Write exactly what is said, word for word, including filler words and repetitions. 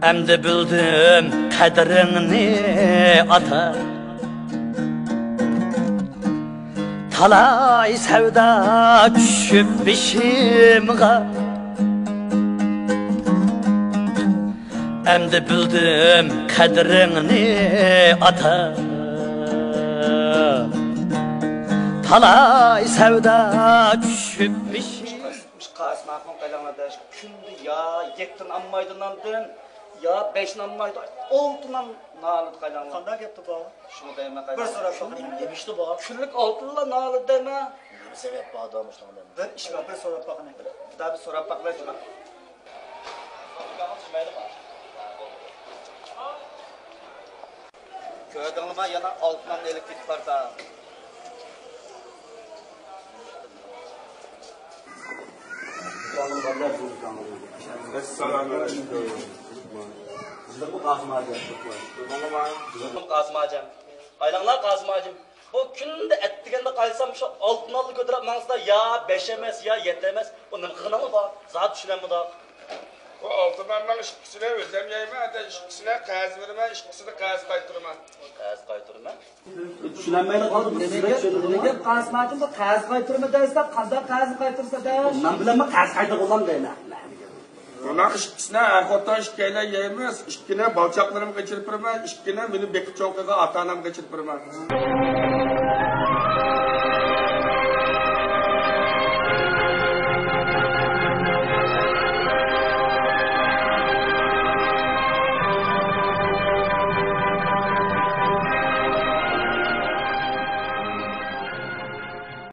ئەمدى بىلدىم قەدرىڭنى، ئاتا. تالاي سەۋدا چۈشۈپ بېشىمغا، ئەمدى بىلدىم قەدرىڭنى، ئاتا. تالاي سەۋدا چۈشۈپ بېشىمغا. قاسىم ئاخۇن قايلاڭلار دەش، كۈندە يا يەتتە نان ئالمايدۇ ناندىن، يا بەش نان ئالمايدۇ، ئالتە نان نالىدى قايلاڭلار. قانداق گەپتۇ بۇ؟ شۇنى دەيمەن قايلاڭلار. بىر سوراپ باقىمەن. نېمە ئىشتۇ بۇ؟ كۈنلۈك ئالتە نان نالىدى دەيمەن. نېمە سەۋەب بار ئادام شۇنىڭ بىلەن؟ بىر ئىش بار، بىر سوراپ باقىمەن. بىر دەپ سوراپ باقىمەن شۇنى. كۆردۈڭلارمۇ، يەنە ئالتە نان ئېلىپ كېتىپ بارسا. ئەسسالامۇ ئەلەيكۇم. قاسىم ھاجەم. قايلاڭلار قاسىم ھاجەم. بۇ كۈندە ئەتىگەندە قايتسام، شۇ ئالتە نانلا كۆتۈرۈپ ماڭسىلا، يا بەش ئەمەس، يا يەتتە ئەمەس. ئۇ نېمە قىلغىنىڭ بار؟ زادى چۈشىنەلمىدۇق. بۇ ئالتە ناننىڭ ئىككىسىنى ئۆزۈم يەيمەن، ھەتتا ئىككىسىنى قەرز بېرىمەن، ئىككىسىنى قەرز قايتۇرىمەن. قەرز قايتۇرىمەن؟ چۈشىنەلمەيلا قالدىم. نېمە گەپ، نېمە گەپ قاسىم ھاجىم، بۇ قەرز قايتۇرىمەن دەيسىلەر، قانداق قەرز قايتۇرسا دەش؟ نان بىلەنمۇ قەرز قايتۇرغۇلام دەيمەن. بۇنىڭ ئىككىسىنى ھەر خوتۇن ئىككىيلەن يەيمىز، ئىككىنى بالىچاقلىرىمغا ئېچىرىپ بېرىمەن، ئىككىنى مېنى بېقىپ چوڭ قىلغان ئاتا-ئانامغا ئېچىرىپ بېرىمەن.